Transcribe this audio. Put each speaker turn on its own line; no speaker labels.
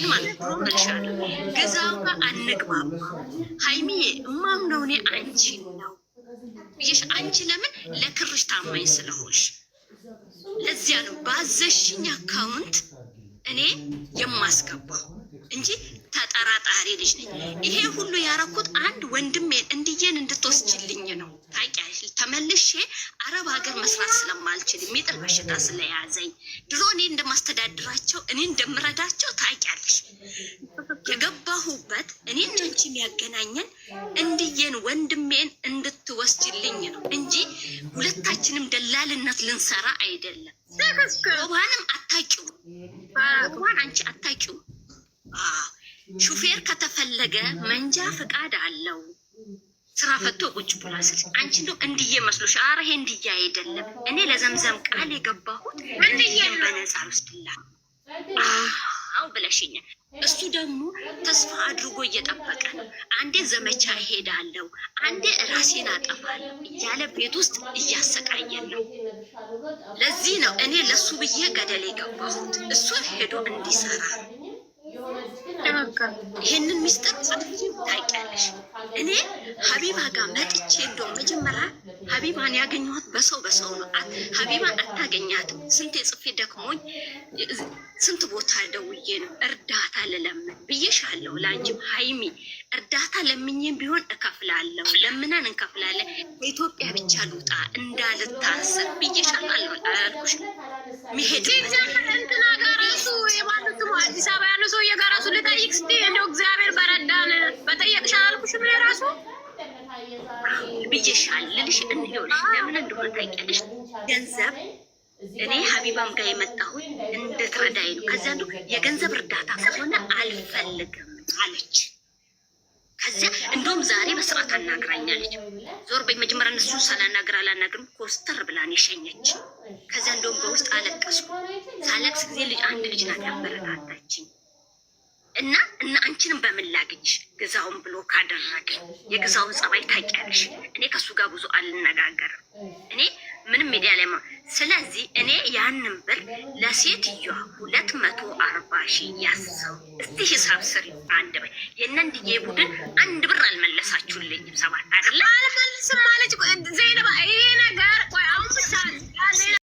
ማለት ነው እልሻለሁ። ግዛው ጋር አንግባባ ሀይሚዬ፣ እማምነው እኔ አንቺን ነው ብዬሽ፣ አንቺ ለምን ለክርሽ ታማኝ ስለሆንሽ ለዚያ ነው ባዘሽኝ account እኔ የማስገባው እንጂ ተጠራጣሪ ልጅ ነኝ። ይሄ ሁሉ ያረኩት አንድ ወንድሜን እንድዬን እንድትወስጅልኝ ነው። ታውቂያለሽ፣ ተመልሼ አረብ ሀገር መስራት ስለማልችል የሚጥል በሽታ ስለያዘኝ ድሮ እኔ እንደማስተዳድራቸው እኔ እንደምረዳቸው ታውቂያለሽ። የገባሁበት እኔ አንቺ የሚያገናኘን እንድዬን ወንድሜን እንድትወስጅልኝ ነው እንጂ ሁለታችንም ደላልነት ልንሰራ አይደለም። ሮባንም አታውቂውም፣ ሮባን አንቺ አታውቂውም። ሹፌር ከተፈለገ መንጃ ፍቃድ አለው። ስራ ፈቶ ቁጭ ብሏል ስልሽ አንቺ እንደው እንድዬ መስሎሽ? ኧረ ይሄ እንድዬ አይደለም። እኔ ለዘምዘም ቃል የገባሁት እንድዬን በነፃ ልወስድላ አው ብለሽኛል። እሱ ደግሞ ተስፋ አድርጎ እየጠበቀ ነው። አንዴ ዘመቻ እሄዳለሁ፣ አንዴ ራሴን አጠፋለሁ እያለ ቤት ውስጥ እያሰቃየን ነው። ለዚህ ነው እኔ ለሱ ብዬ ገደል የገባሁት፣ እሱ ሄዶ እንዲሰራ ነው። ይሄንን ሚስጥር ታውቂያለሽ። እኔ ሀቢባ ጋር መጥቼ እንደውም መጀመሪያ ሀቢባን ያገኘኋት በሰው በሰው ነው። ሀቢባን አታገኛትም። ስንት የጽፌ ደክሞኝ ስንት ቦታ ደውዬ ነው እርዳታ ልለምን ብዬሻለሁ። ለአንቺም ሀይሚ እርዳታ ለምኜም ቢሆን እከፍላለሁ፣ ለምነን እንከፍላለን። በኢትዮጵያ ብቻ ልውጣ እንዳልታሰር ብዬሻለሁ። አላልኩሽም? መሄድ
ሲጀምር እንትና ጋር ራሱ የማን ስሙ አዲስ አበባ ያለው ሰውዬ ጋር ራሱ ልጠይቅ ስትይ እንደው እግዚአብሔር በረዳን በጠየቅሽ አላልኩሽም? እኔ ራሱ
ብዬሻል ልልሽ እንዲሆንሽ ለምን እንደሆነ ታውቂያለሽ። ገንዘብ እኔ ሀቢባም ጋር የመጣሁት እንድትረዳኝ ነው። ከዚያ እንዱ የገንዘብ እርዳታ ከሆነ አልፈልግም አለች። ከዚያ እንደውም ዛሬ በስርዓት አናግራኛለች። ዞር በይ መጀመሪያ እነሱን ሳላናግር አላናግርም ኮስተር ብላን የሸኘች። ከዚያ እንደውም በውስጥ አለቀስኩ። ሳለቅስ ጊዜ ልጅ አንድ ልጅ ናት ያበረታታችኝ እና እና አንቺንም በምን ላግኝሽ? ግዛውን ብሎ ካደረገኝ የግዛውን ጸባይ ታውቂያለሽ። እኔ ከእሱ ጋር ብዙ አልነጋገርም። እኔ ምንም ሚዲያ ላይ ስለዚህ እኔ ያንን ብር ለሴትዮዋ 240,000 ያስሰው እስቲ ሂሳብ ስሪ። አንድ በይ የእነንድዬ ቡድን አንድ ብር አልመለሳችሁልኝም። ሰባት አይደለ
አልመልስም አለች ዘይነባ። ይሄ ነገር ቆይ